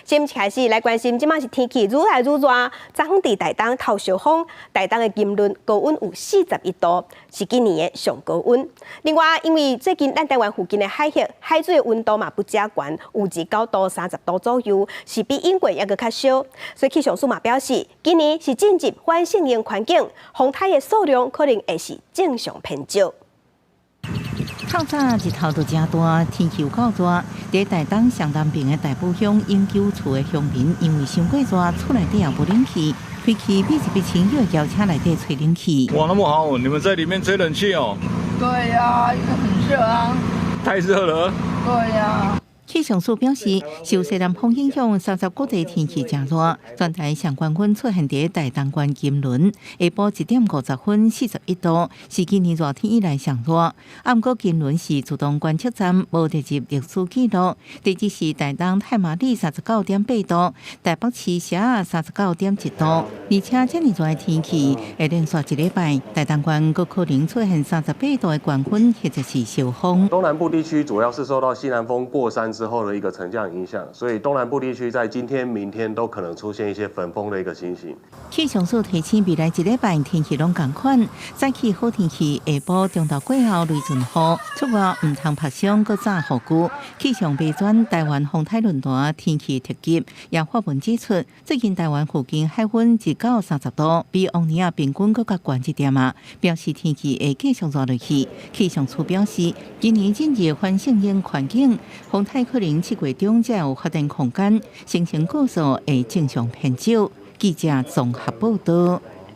先開始來關心，這馬是天氣愈來愈熱，昨昏佇台東頭燒風，台東的金崙高溫有41度，是今年的上高溫。另外，因為最近咱台灣附近的海域海水的溫度嘛不遮懸，有29度、30度左右，是比英國猶閣較燒。所以氣象署嘛表示，今年是進入反聖嬰環境，風颱的數量可能會是正常偏少。透早日頭就誠大，天氣有夠熱。佇台東上南邊的大埔鄉永久厝的鄉民，因為傷過熱，厝內底也無冷氣，開去比一筆清熱轎車內底吹冷氣。哇，那麼好，你們在裡面吹冷氣哦？對呀，因為很熱啊。太熱了。對呀。氣象署表示，受西南風影響，三十各地天氣誠熱。全台上懸溫出現佇台東縣金崙，下晡1點50分41度，是今年熱天以來上熱。啊，毋過金崙是自動觀測站，無列入歷史紀錄。第二是台東太麻里39點8度，台北市社39點1度。而且這麼熱的天氣會連續一禮拜，台東縣閣可能出現38度的懸溫，或者是燒風。東南部地區主要是受到西南風過山之後的一個沉降影響，所以東南部地區在今天、明天都可能出現一些焚風的一個情形。氣象署提醒，未來一禮拜天氣攏仝款，早起好天氣，下晡中晝過後雷陣雨，出外毋通曝傷，閣紮雨具。氣象白磚台灣風颱論壇天氣特輯也發文指出，最近台灣附近海溫29到30度，比往年仔平均閣較懸一點仔，表示天氣會繼續熱落去。氣象署表示，今年進入反聖嬰環境，風颱可能7月中才有發展空間，形成個數會正常偏少。記者綜合報道。